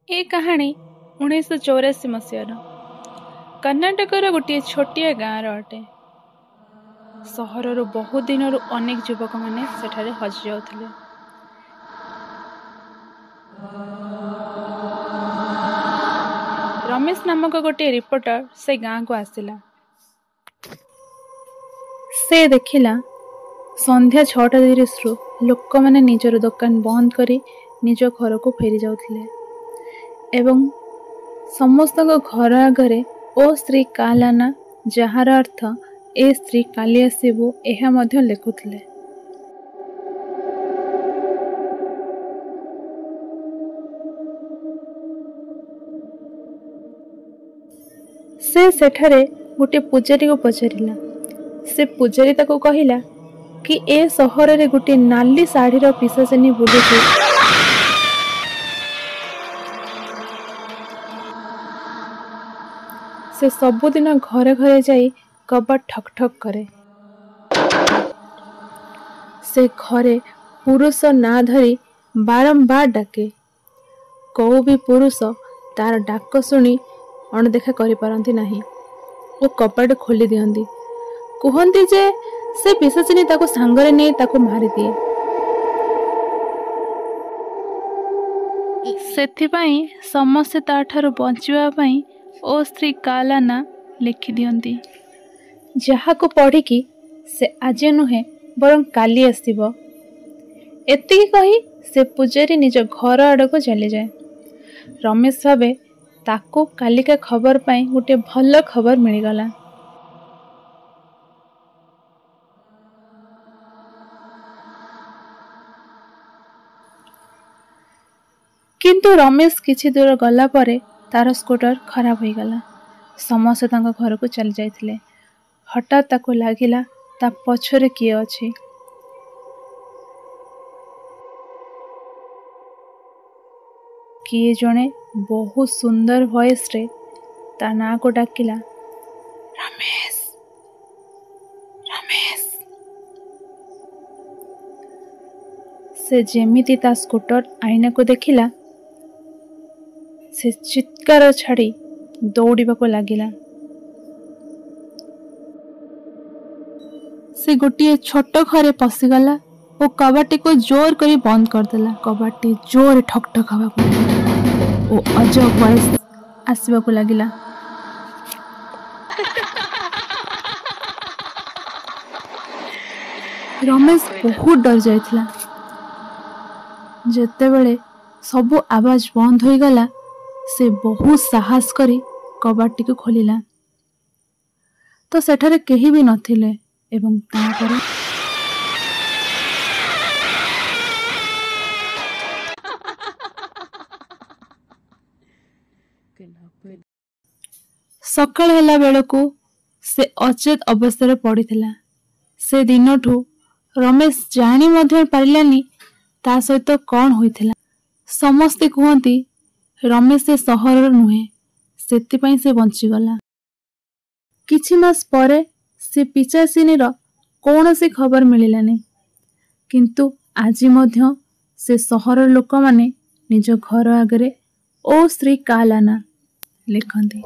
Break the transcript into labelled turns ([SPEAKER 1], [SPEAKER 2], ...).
[SPEAKER 1] ଏ କାହାଣୀ 1984 ମସିହାର କର୍ଣ୍ଣାଟକର ଗୋଟିଏ ଛୋଟିଆ ଗାଁର ଅଟେ। ସହରରୁ ବହୁ ଦିନରୁ ଅନେକ ଯୁବକମାନେ ସେଠାରେ ହଜିଯାଉଥିଲେ। ରମେଶ ନାମକ ଗୋଟିଏ ରିପୋର୍ଟର ସେ ଗାଁକୁ ଆସିଲା। ସେ ଦେଖିଲା ସନ୍ଧ୍ୟା 6:30ରୁ ଲୋକମାନେ ନିଜର ଦୋକାନ ବନ୍ଦ କରି ନିଜ ଘରକୁ ଫେରି ଯାଉଥିଲେ ଏବଂ ସମସ୍ତଙ୍କ ଘର ଆଗରେ ଓ ସ୍ତ୍ରୀ କାଲାନା, ଯାହାର ଅର୍ଥ ଏ ସ୍ତ୍ରୀ କାଲି ଆସିବୁ, ଏହା ମଧ୍ୟ ଲେଖୁଥିଲେ। ସେ ସେଠାରେ ଗୋଟିଏ ପୂଜାରୀକୁ ପଚାରିଲା। ସେ ପୂଜାରୀ ତାକୁ କହିଲା କି ଏ ସହରରେ ଗୋଟିଏ ନାଲି ଶାଢ଼ୀର ପିଶାଚିନୀ ବୁଲୁଛି। ସେ ସବୁଦିନ ଘରେ ଘରେ ଯାଇ କବାଟ ଠକ୍ ଠକ୍ କରେ। ସେ ଘରେ ପୁରୁଷ ନାଁ ଧରି ବାରମ୍ବାର ଡାକେ। କୋଉ ବି ପୁରୁଷ ତାର ଡାକ ଶୁଣି ଅଣଦେଖା କରିପାରନ୍ତି ନାହିଁ ଓ କବାଟ ଖୋଲି ଦିଅନ୍ତି। କୁହନ୍ତି ଯେ ସେ ପିଶାଚିନୀ ତାକୁ ସାଙ୍ଗରେ ନେଇ ତାକୁ ମାରିଦିଏ। ସେଥିପାଇଁ ସମସ୍ତେ ତାଠାରୁ ବଞ୍ଚିବା ପାଇଁ ଓ ସ୍ତ୍ରୀ କାଲାନା ଲେଖିଦିଅନ୍ତି, ଯାହାକୁ ପଢ଼ିକି ସେ ଆଜି ନୁହେଁ ବରଂ କାଲି ଆସିବ। ଏତିକି କହି ସେ ପୂଜାରୀ ନିଜ ଘର ଆଡ଼କୁ ଚାଲିଯାଏ। ରମେଶ ଭାବେ ତାକୁ କାଲିକା ଖବର ପାଇଁ ଗୋଟିଏ ଭଲ ଖବର ମିଳିଗଲା। କିନ୍ତୁ ରମେଶ କିଛି ଦୂର ଗଲା ପରେ ତାର ସ୍କୁଟର ଖରାପ ହୋଇଗଲା। ସମସ୍ତେ ତାଙ୍କ ଘରକୁ ଚାଲି ଯାଇଥିଲେ। ହଠାତ୍ ତାକୁ ଲାଗିଲା ତା ପଛରେ କିଏ ଅଛି। କିଏ ଜଣେ ବହୁତ ସୁନ୍ଦର ଭଏସରେ ତା ନାଁକୁ ଡାକିଲା, ରମେଶ, ରମେଶ। ସେ ଯେମିତି ତା ସ୍କୁଟର ଆଇନାକୁ ଦେଖିଲା, ସେ ଚିତ୍କାର ଛାଡ଼ି ଦୌଡ଼ିବାକୁ ଲାଗିଲା। ସେ ଗୋଟିଏ ଛୋଟ ଘରେ ପଶିଗଲା ଓ କବାଟଟିକୁ ଜୋର କରି ବନ୍ଦ କରିଦେଲା। କବାଟଟି ଜୋରରେ ଠକ୍ ଠକ୍ ହେବାକୁ ଲାଗିଲା ଓ ଅଜବ ଭଏସ ଆସିବାକୁ ଲାଗିଲା। ରମେଶ ବହୁତ ଡରି ଯାଇଥିଲା। ଯେତେବେଳେ ସବୁ ଆବାଜ ବନ୍ଦ ହୋଇଗଲା, ସେ ବହୁତ ସାହସ କରି କବାଟଟିକୁ ଖୋଲିଲା ତ ସେଠାରେ କେହି ବି ନଥିଲେ। ଏବଂ ତାପରେ ସକାଳ ହେଲା ବେଳକୁ ସେ ଅଚେତ ଅବସ୍ଥାରେ ପଡ଼ିଥିଲା। ସେ ଦିନଠୁ ରମେଶ ଜାଣି ମଧ୍ୟ ପାରିଲାନି ତା ସହିତ କ'ଣ ହୋଇଥିଲା। ସମସ୍ତେ କୁହନ୍ତି ରମେଶ ସେ ସହରର ନୁହେଁ, ସେଥିପାଇଁ ସେ ବଞ୍ଚିଗଲା। କିଛି ମାସ ପରେ ସେ ପିଚାସିନୀର କୌଣସି ଖବର ମିଳିଲାନି, କିନ୍ତୁ ଆଜି ମଧ୍ୟ ସେ ସହରର ଲୋକମାନେ ନିଜ ଘର ଆଗରେ ଓ ଶ୍ରୀ କାଲାନା ଲେଖନ୍ତି।